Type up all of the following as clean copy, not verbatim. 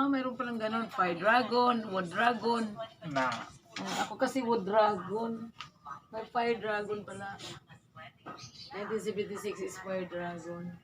Ah, mayroon palang ganun. Fire Dragon, Wood Dragon. Na. Ah, ako kasi Wood Dragon. May Fire Dragon pala. 1976 is Fire Dragon.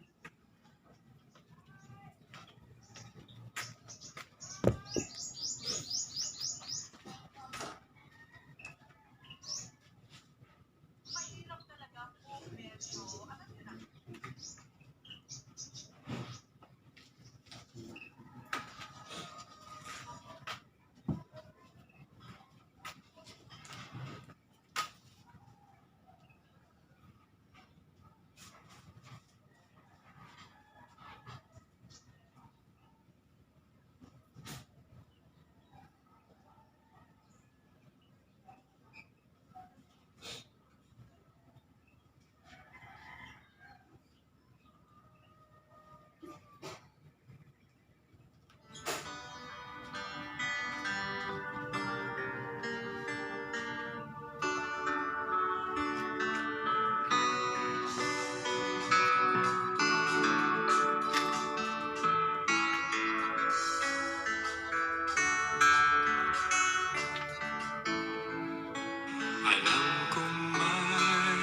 Alam kong may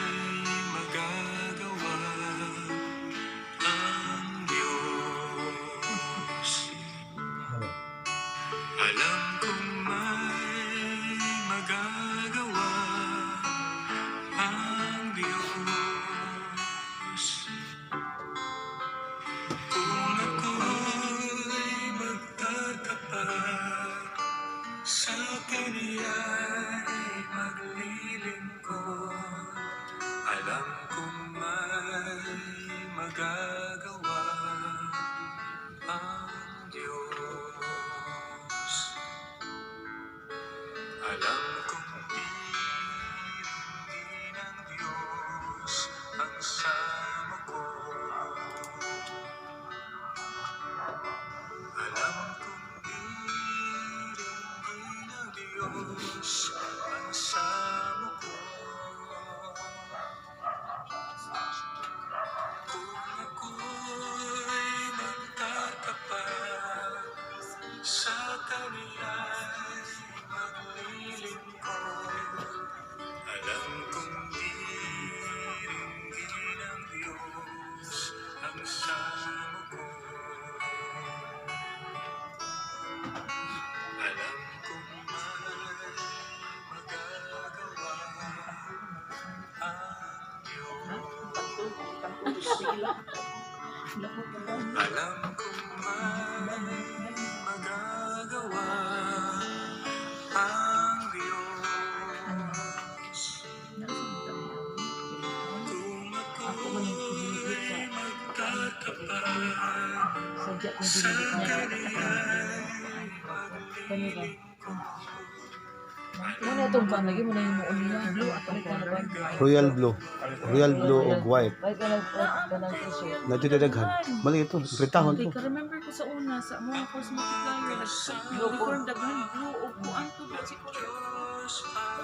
magagawa ang Diyos. Alam kong may magagawa ang Diyos. Kung ako'y magtatapat sa Kanya'y maglilingkod, alam kong may magagawa ang Diyos. Alam kong tiringgin ng Diyos ang sama ko. Alam kong diringgin ng Diyos ang samo ko. Kung ako'y magtatapat sa Kanya'y maglilingkod, alam kong diringgin ng Diyos ang samo ko. Alam kong may magagawa ang Diyos. Alam kong may magagawa ang Diyos. Kung Ako man yung pinili ako'y sa magtatapat sadya kong sa binili ko na. Kanya'y Kani ba? maglilingkod. Muna itong kan lagi mo na yung muon niya. Blue at ulit na ba? Royal blue. Royal blue og white. Balik ka lang ka lang t-shirt. Nadidadaghan. Mali ito. Pritahon Kay to. ka-remember ko sa una sa mga course multiplier, nag-uniform daghan blue o kuan to ba si color. Diyos ay